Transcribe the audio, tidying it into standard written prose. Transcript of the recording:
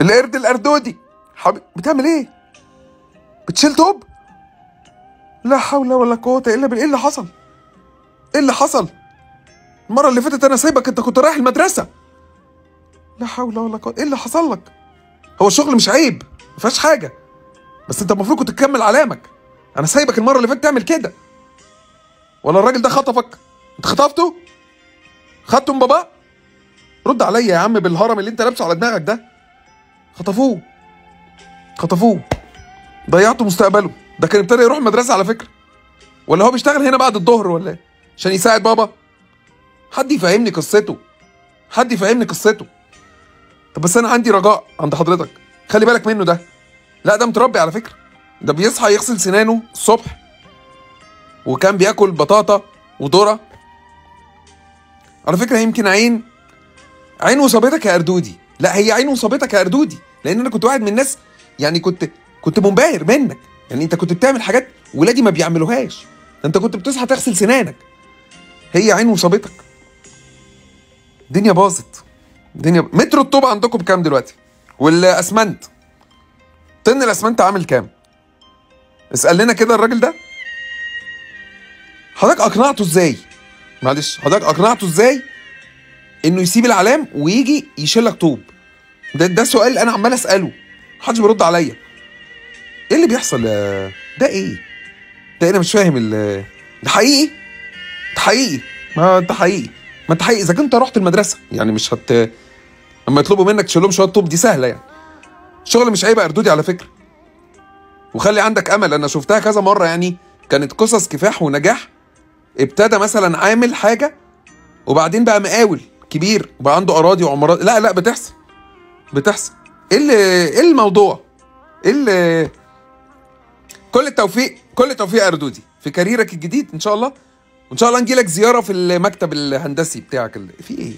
القرد الاردودي حبيبي، بتعمل ايه؟ بتشيل توب؟ لا حول ولا قوة الا بالله. ايه اللي حصل؟ ايه اللي حصل؟ المرة اللي فاتت انا سايبك، انت كنت رايح المدرسة. لا حول ولا قوة، ايه اللي حصل لك؟ هو الشغل مش عيب، ما فيهاش حاجة، بس انت المفروض كنت تكمل علامك. انا سايبك المرة اللي فاتت تعمل كده. ولا الراجل ده خطفك؟ انت خطفته؟ خدته من باباه؟ رد عليا يا عم بالهرم اللي انت لابسه على دماغك ده. خطفوه، خطفوه، ضيعتوا مستقبله. ده كان ابتدى يروح المدرسة على فكرة، ولا هو بيشتغل هنا بعد الظهر ولا ايه عشان يساعد بابا؟ حد يفهمني قصته، حد يفهمني قصته. طب بس انا عندي رجاء عند حضرتك، خلي بالك منه ده. لا ده متربي على فكرة، ده بيصحى يغسل سنانه الصبح، وكان بياكل بطاطا وذره على فكرة. يمكن عين وصابتك يا اردودي. لا هي عين وصابتك يا اردودي، لان انا كنت واحد من الناس يعني كنت منبهر منك. يعني انت كنت بتعمل حاجات ولادي ما بيعملوهاش، انت كنت بتصحى تغسل سنانك. هي عين وصابتك. الدنيا باظت، الدنيا. متر الطوب عندكم بكام دلوقتي؟ والاسمنت، طن الاسمنت عامل كام؟ اسال لنا كده الراجل ده. حضرتك اقنعته ازاي؟ معلش حضرتك اقنعته ازاي انه يسيب العلام ويجي يشيل لك طوب؟ ده سؤال انا عمال اساله، محدش بيرد عليا. ايه اللي بيحصل ده؟ ايه ده؟ انا مش فاهم. ده حقيقي؟ ده حقيقي؟ ما انت حقيقي، ما انت حقيقي. اذا كنت رحت المدرسة يعني مش هت لما يطلبوا منك تشيلهم شوية طوب دي سهلة يعني. الشغل مش عيب يا اردودي على فكرة، وخلي عندك امل. انا شفتها كذا مرة يعني، كانت قصص كفاح ونجاح. ابتدى مثلا عامل حاجة وبعدين بقى مقاول كبير وبقى عنده اراضي وعمارات. لا لا بتحصل، بتحصل. ايه الموضوع؟ ايه اللي... كل التوفيق، كل التوفيق يا اردودي في كاريرك الجديد ان شاء الله، وان شاء الله نجي لك زيارة في المكتب الهندسي بتاعك. في ايه؟